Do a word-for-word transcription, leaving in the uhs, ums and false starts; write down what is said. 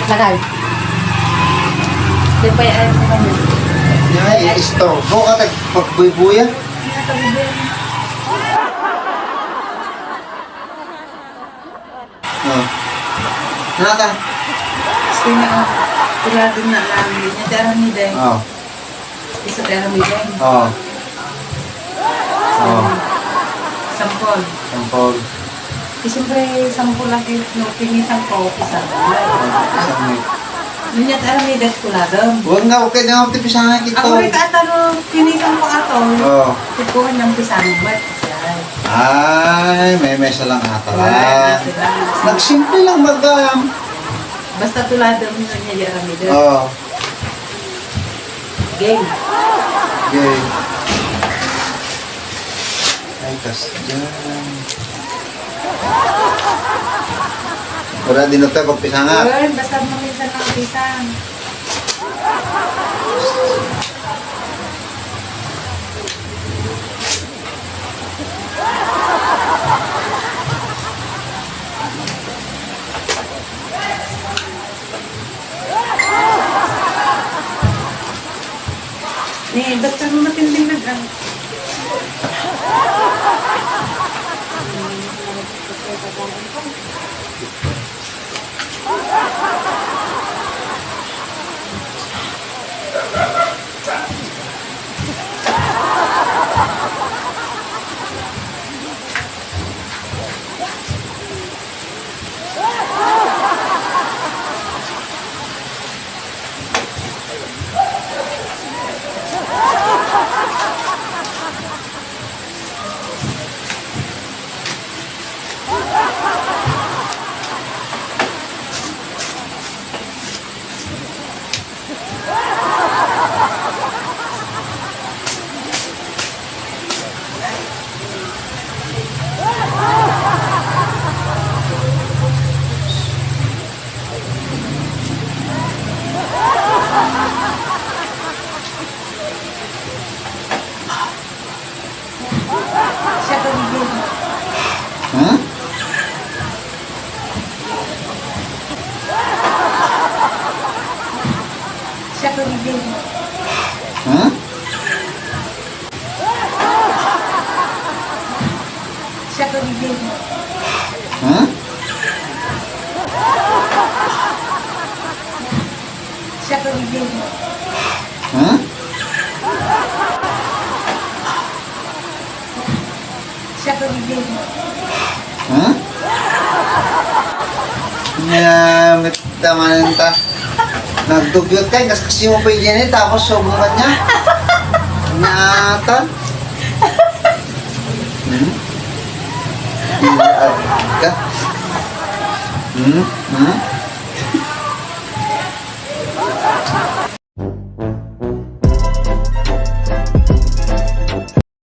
Lakay. Di pa yan sa kanya. Ay, istorbo ka, tagpagbuybuyan. Oh. Nata? Sino? Tulad na lang. Hindi niya daraw ni Day. Oh. Isa pero may Day. Oh. Oh. Sampol. Sampol. Eh, siyempre, sampol lagi, no, pinisan ko, isa. Oh, isa may. Nunya ti aramidat ko ladem. Huwag nga, okay na, ti pisangan kita. Ako rin ka ata, no, pinisan ko ato. Oh. Tikuhan ng pisangan, mat, siya. Ay, may mesa lang ata. Wala, ate lang. Nagsimple lang, madam. Basta tulad mo na niya, yaramida. Oo. Game. Game. Ay, kas dyan. Wala din na tayo pagpisanga. Wala, basta mo minsan lang pisang. Eh, basta mo matinding nag-, ah. Siya ka gigil. Hmm? Siya ka gigil. Hmm? Siya ka gigil. Hmm? Siya ka gigil. Hmm? Siya ka gigil. Hmm? Nya, met-, tama na ta. Nagdugyot ka, kas-, kasi mo pa yun eh, tapos sobrang ka niya. Nyatan. Hmm? Iya, agka. Hmm? Hmm?